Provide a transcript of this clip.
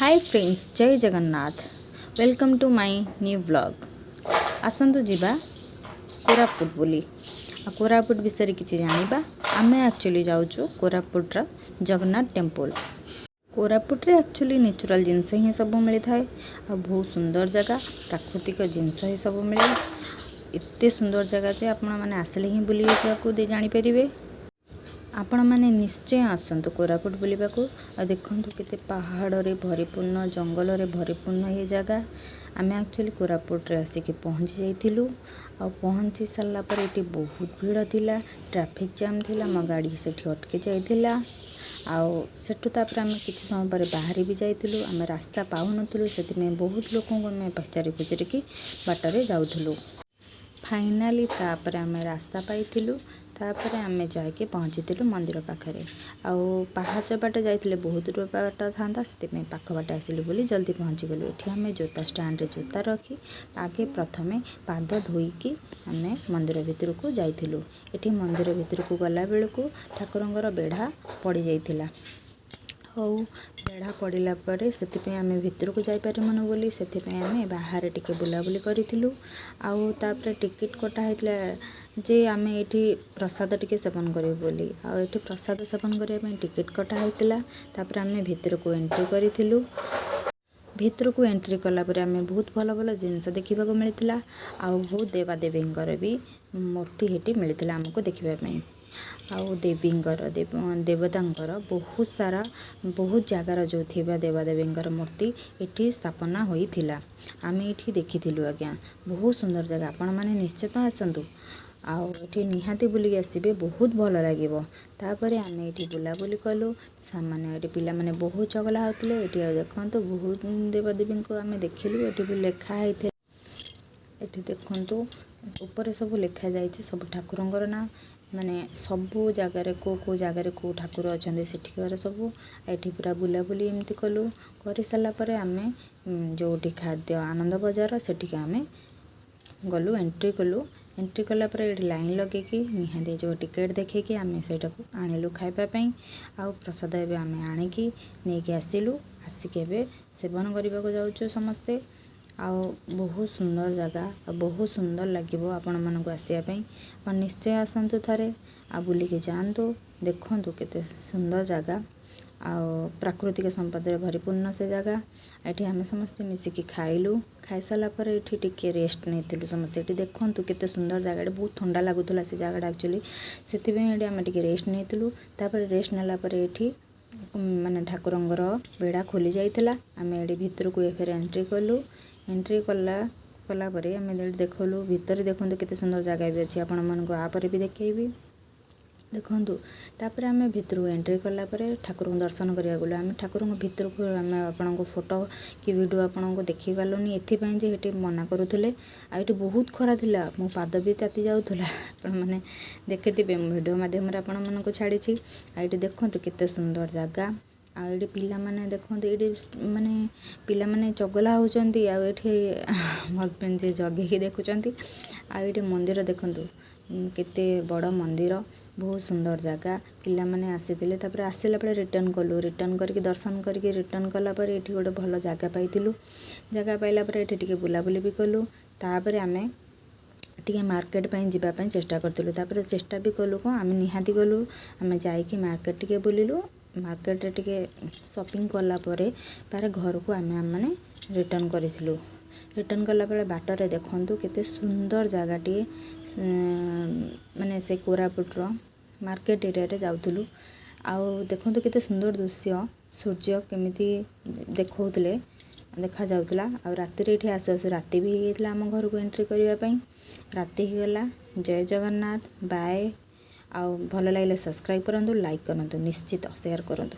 Hi friends, Jay Jagannath. Welcome to my new vlog. ଆସନ୍ତୁ ଯିବା କୋରାପୁଟ ବୁଲି ଆଉ କୋରାପୁଟ ବିଷୟରେ କିଛି ଜାଣିବା। ଆମେ ଆକ୍ଚୁଆଲି ଯାଉଛୁ କୋରାପୁଟର ଜଗନ୍ନାଥ ଟେମ୍ପଲ୍। କୋରାପୁଟରେ ଆକ୍ଚୁଆଲି ନ୍ୟାଚୁରାଲ୍ ଜିନିଷ ହିଁ ସବୁ ମିଳିଥାଏ ଆଉ ବହୁତ ସୁନ୍ଦର ଜାଗା, ପ୍ରାକୃତିକ ଜିନିଷ ହିଁ ସବୁ ମିଳେ। ଏତେ ସୁନ୍ଦର ଜାଗା ଯେ ଆପଣମାନେ ଆସିଲେ ହିଁ ବୁଲିବାକୁ ଜାଣିପାରିବେ। ଆପଣମାନେ ନିଶ୍ଚୟ ଆସନ୍ତୁ କୋରାପୁଟ ବୁଲିବାକୁ। ଆଉ ଦେଖନ୍ତୁ, କେତେ ପାହାଡ଼ରେ ଭରିପୂର୍ଣ୍ଣ, ଜଙ୍ଗଲରେ ଭରିପୂର୍ଣ୍ଣ ଏ ଜାଗା। ଆମେ ଆକ୍ଚୁଆଲି କୋରାପୁଟରେ ଆସିକି ପହଞ୍ଚି ଯାଇଥିଲୁ। ଆଉ ପହଞ୍ଚି ସାରିଲା ପରେ ଏଠି ବହୁତ ଭିଡ଼ ଥିଲା, ଟ୍ରାଫିକ୍ ଜାମ୍ ଥିଲା, ମୋ ଗାଡ଼ି ସେଠି ଅଟକି ଯାଇଥିଲା। ଆଉ ସେଠୁ ତାପରେ ଆମେ କିଛି ସମୟ ପରେ ବାହାରି ବି ଯାଇଥିଲୁ। ଆମେ ରାସ୍ତା ପାଉନଥିଲୁ, ସେଥିପାଇଁ ବହୁତ ଲୋକଙ୍କୁ ଆମେ ପଚାରି ପଚାରିକି ବାଟରେ ଯାଉଥିଲୁ। ଫାଇନାଲି ତାପରେ ଆମେ ରାସ୍ତା ପାଇଥିଲୁ। ତାପରେ ଆମେ ଯାଇକି ପହଞ୍ଚିଥିଲୁ ମନ୍ଦିର ପାଖରେ। ଆଉ ପାହାଚ ବାଟ ଯାଇଥିଲେ ବହୁତ ଦୂର ବାଟ ଥାନ୍ତା, ସେଥିପାଇଁ ପାଖ ବାଟ ଆସିଲୁ ବୋଲି ଜଲ୍ଦି ପହଞ୍ଚିଗଲୁ। ଏଠି ଆମେ ଜୋତା ଷ୍ଟାଣ୍ଡରେ ଜୋତା ରଖି ଆଗେ ପ୍ରଥମେ ପାଦ ଧୋଇକି ଆମେ ମନ୍ଦିର ଭିତରକୁ ଯାଇଥିଲୁ। ଏଠି ମନ୍ଦିର ଭିତରକୁ ଗଲା ବେଳକୁ ଠାକୁରଙ୍କର ବେଢ଼ା ପଡ଼ିଯାଇଥିଲା। ହଉ, ବେଢ଼ା ପଡ଼ିଲା ପରେ ସେଥିପାଇଁ ଆମେ ଭିତରକୁ ଯାଇପାରିବୁନୁ ବୋଲି ସେଥିପାଇଁ ଆମେ ବାହାରେ ଟିକେ ବୁଲାବୁଲି କରିଥିଲୁ। ଆଉ ତାପରେ ଟିକେଟ୍ କଟା ହେଇଥିଲା ଯେ ଆମେ ଏଇଠି ପ୍ରସାଦ ଟିକେ ସେବନ କରିବୁ ବୋଲି। ଆଉ ଏଠି ପ୍ରସାଦ ସେବନ କରିବା ପାଇଁ ଟିକେଟ୍ କଟା ହେଇଥିଲା। ତାପରେ ଆମେ ଭିତରକୁ ଏଣ୍ଟ୍ରି କରିଥିଲୁ। ଭିତରକୁ ଏଣ୍ଟ୍ରି କଲା ପରେ ଆମେ ବହୁତ ଭଲ ଭଲ ଜିନିଷ ଦେଖିବାକୁ ମିଳିଥିଲା। ଆଉ ବହୁତ ଦେବାଦେବୀଙ୍କର ବି ମୂର୍ତ୍ତି ସେଠି ମିଳିଥିଲା ଆମକୁ ଦେଖିବା ପାଇଁ। ଆଉ ଦେବୀଙ୍କର, ଦେବତାଙ୍କର ବହୁତ ସାରା, ବହୁତ ଜାଗାର ଯେଉଁ ଥିବା ଦେବାଦେବୀଙ୍କର ମୂର୍ତ୍ତି ଏଠି ସ୍ଥାପନା ହୋଇଥିଲା, ଆମେ ଏଇଠି ଦେଖିଥିଲୁ ଆଜ୍ଞା। ବହୁତ ସୁନ୍ଦର ଜାଗା। ଆପଣମାନେ ନିଶ୍ଚିତ ଆସନ୍ତୁ ଆଉ ଏଠି ନିହାତି ବୁଲିକି ଆସିବେ, ବହୁତ ଭଲ ଲାଗିବ। ତାପରେ ଆମେ ଏଇଠି ବୁଲାବୁଲି କଲୁ। ସାମାନ୍ୟ ଏଠି ପିଲାମାନେ ବହୁତ ଚଗଲା ହେଉଥିଲେ। ଏଠି ଆଉ ଦେଖନ୍ତୁ, ବହୁତ ଦେବାଦେବୀଙ୍କୁ ଆମେ ଦେଖିଲୁ। ଏଠି ବି ଲେଖା ହେଇଥିଲା। ଏଠି ଦେଖନ୍ତୁ, ଉପରେ ସବୁ ଲେଖାଯାଇଛି ସବୁ ଠାକୁରଙ୍କର ନାଁ, ମାନେ ସବୁ ଜାଗାରେ କେଉଁ କେଉଁ ଜାଗାରେ କେଉଁ ଠାକୁର ଅଛନ୍ତି, ସେଠିକାର ସବୁ। ଏଠି ପୁରା ବୁଲାବୁଲି ଏମିତି କଲୁ। କରିସାରିଲା ପରେ ଆମେ ଯେଉଁଠି ଖାଦ୍ୟ ଆନନ୍ଦ ବଜାର, ସେଠିକି ଆମେ ଗଲୁ, ଏଣ୍ଟ୍ରି କଲୁ। ଏଣ୍ଟ୍ରି କଲା ପରେ ଏଠି ଲାଇନ୍ ଲଗେଇକି ନିହାତି ଯେଉଁ ଟିକେଟ୍ ଦେଖେଇକି ଆମେ ସେଇଟାକୁ ଆଣିଲୁ ଖାଇବା ପାଇଁ। ଆଉ ପ୍ରସାଦ ଏବେ ଆମେ ଆଣିକି ନେଇକି ଆସିଲୁ। ଆସିକି ଏବେ ସେବନ କରିବାକୁ ଯାଉଛୁ ସମସ୍ତେ। ଆଉ ବହୁତ ସୁନ୍ଦର ଜାଗା ଆଉ ବହୁତ ସୁନ୍ଦର ଲାଗିବ ଆପଣମାନଙ୍କୁ ଆସିବା ପାଇଁ। ଆପଣ ନିଶ୍ଚୟ ଆସନ୍ତୁ ଥରେ ଆଉ ବୁଲିକି ଯାଆନ୍ତୁ। ଦେଖନ୍ତୁ, କେତେ ସୁନ୍ଦର ଜାଗା ଆଉ ପ୍ରାକୃତିକ ସମ୍ପଦରେ ଭରିପୂର୍ଣ୍ଣ ସେ ଜାଗା। ଏଠି ଆମେ ସମସ୍ତେ ମିଶିକି ଖାଇଲୁ। ଖାଇସାରିଲା ପରେ ଏଠି ଟିକେ ରେଷ୍ଟ ନେଇଥିଲୁ ସମସ୍ତେ। ଏଠି ଦେଖନ୍ତୁ, କେତେ ସୁନ୍ଦର ଜାଗାଟେ, ବହୁତ ଥଣ୍ଡା ଲାଗୁଥିଲା ସେ ଜାଗାଟା ଆକ୍ଚୁଆଲି। ସେଥିପାଇଁ ଏଠି ଆମେ ଟିକେ ରେଷ୍ଟ ନେଇଥିଲୁ। ତାପରେ ରେଷ୍ଟ ନେଲା ପରେ ଏଠି ମାନେ ଠାକୁରଙ୍କର ବେଢ଼ା ଖୋଲି ଯାଇଥିଲା। ଆମେ ଏଠି ଭିତରକୁ ଫେର ଏଣ୍ଟ୍ରି କଲୁ। ଏଣ୍ଟ୍ରି କଲା ପରେ ଆମେ ଏଠି ଦେଖିଲୁ ଭିତରେ। ଦେଖନ୍ତୁ, କେତେ ସୁନ୍ଦର ଜାଗା ବି ଅଛି। ଆପଣମାନଙ୍କୁ ଆ ପରେ ବି ଦେଖେଇବି, ଦେଖନ୍ତୁ। ତାପରେ ଆମେ ଭିତରକୁ ଏଣ୍ଟ୍ରି କଲା ପରେ ଠାକୁରଙ୍କୁ ଦର୍ଶନ କରିବାକୁ ଗଲୁ। ଆମେ ଠାକୁରଙ୍କ ଭିତରକୁ ଆମେ ଆପଣଙ୍କୁ ଫଟୋ କି ଭିଡ଼ିଓ ଆପଣଙ୍କୁ ଦେଖେଇ ପାରିଲୁନି, ଏଥିପାଇଁ ଯେ ସେଠି ମନା କରୁଥିଲେ। ଆଉ ଏଠି ବହୁତ ଖରା ଥିଲା, ମୋ ପାଦ ବି ତାତି ଯାଉଥିଲା। ଆପଣମାନେ ଦେଖିଥିବେ, ମୁଁ ଭିଡ଼ିଓ ମାଧ୍ୟମରେ ଆପଣମାନଙ୍କୁ ଛାଡ଼ିଛି। ଆଉ ଏଠି ଦେଖନ୍ତୁ, କେତେ ସୁନ୍ଦର ଜାଗା। ଆଉ ଏଠି ପିଲାମାନେ ଦେଖନ୍ତୁ, ଏଇଠି ମାନେ ପିଲାମାନେ ଚଗଲା ହେଉଛନ୍ତି। ଆଉ ଏଠି ହଜବେଣ୍ଡ ଯିଏ ଜଗିକି ଦେଖୁଛନ୍ତି। ଆଉ ଏଇଠି ମନ୍ଦିର ଦେଖନ୍ତୁ, କେତେ ବଡ଼ ମନ୍ଦିର, ବହୁତ ସୁନ୍ଦର ଜାଗା। ପିଲାମାନେ ଆସିଥିଲେ। ତାପରେ ଆସିଲା ପରେ ରିଟର୍ଣ୍ଣ କଲୁ। ରିଟର୍ଣ୍ଣ କରିକି, ଦର୍ଶନ କରିକି ରିଟର୍ଣ୍ଣ କଲା ପରେ ଏଠି ଗୋଟେ ଭଲ ଜାଗା ପାଇଥିଲୁ। ଜାଗା ପାଇଲା ପରେ ଏଠି ଟିକେ ବୁଲାବୁଲି ବି କଲୁ। ତାପରେ ଆମେ ଟିକେ ମାର୍କେଟ ପାଇଁ ଯିବା ପାଇଁ ଚେଷ୍ଟା କରିଥିଲୁ। ତାପରେ ଚେଷ୍ଟା ବି କଲୁ କ'ଣ, ଆମେ ନିହାତି ଗଲୁ। ଆମେ ଯାଇକି ମାର୍କେଟ ଟିକେ ବୁଲିଲୁ। ମାର୍କେଟରେ ଟିକେ ସପିଂ କଲା ପରେ ତାପରେ ଘରକୁ ଆମେମାନେ ରିଟର୍ଣ୍ଣ କରିଥିଲୁ। ରିଟର୍ଣ୍ଣ କଲାବେଳେ ବାଟରେ ଦେଖନ୍ତୁ, କେତେ ସୁନ୍ଦର ଜାଗାଟିଏ, ମାନେ ସେ କୋରାପୁଟର ମାର୍କେଟ ଏରିଆରେ ଯାଉଥିଲୁ। ଆଉ ଦେଖନ୍ତୁ, କେତେ ସୁନ୍ଦର ଦୃଶ୍ୟ, ସୂର୍ଯ୍ୟ କେମିତି ଦେଖାଉଥିଲେ, ଦେଖାଯାଉଥିଲା। ଆଉ ରାତିରେ ଏଠି ଆସୁ ଆସୁ ରାତି ବି ହେଇଯାଇଥିଲା। ଆମ ଘରକୁ ଏଣ୍ଟ୍ରି କରିବା ପାଇଁ ରାତି ହେଇଗଲା। ଜୟ ଜଗନ୍ନାଥ, ବାଏ। ଆଉ ଭଲ ଲାଗିଲେ ସବସ୍କ୍ରାଇବ୍ କରନ୍ତୁ, ଲାଇକ୍ କରନ୍ତୁ, ନିଶ୍ଚିତ ସେୟାର କରନ୍ତୁ।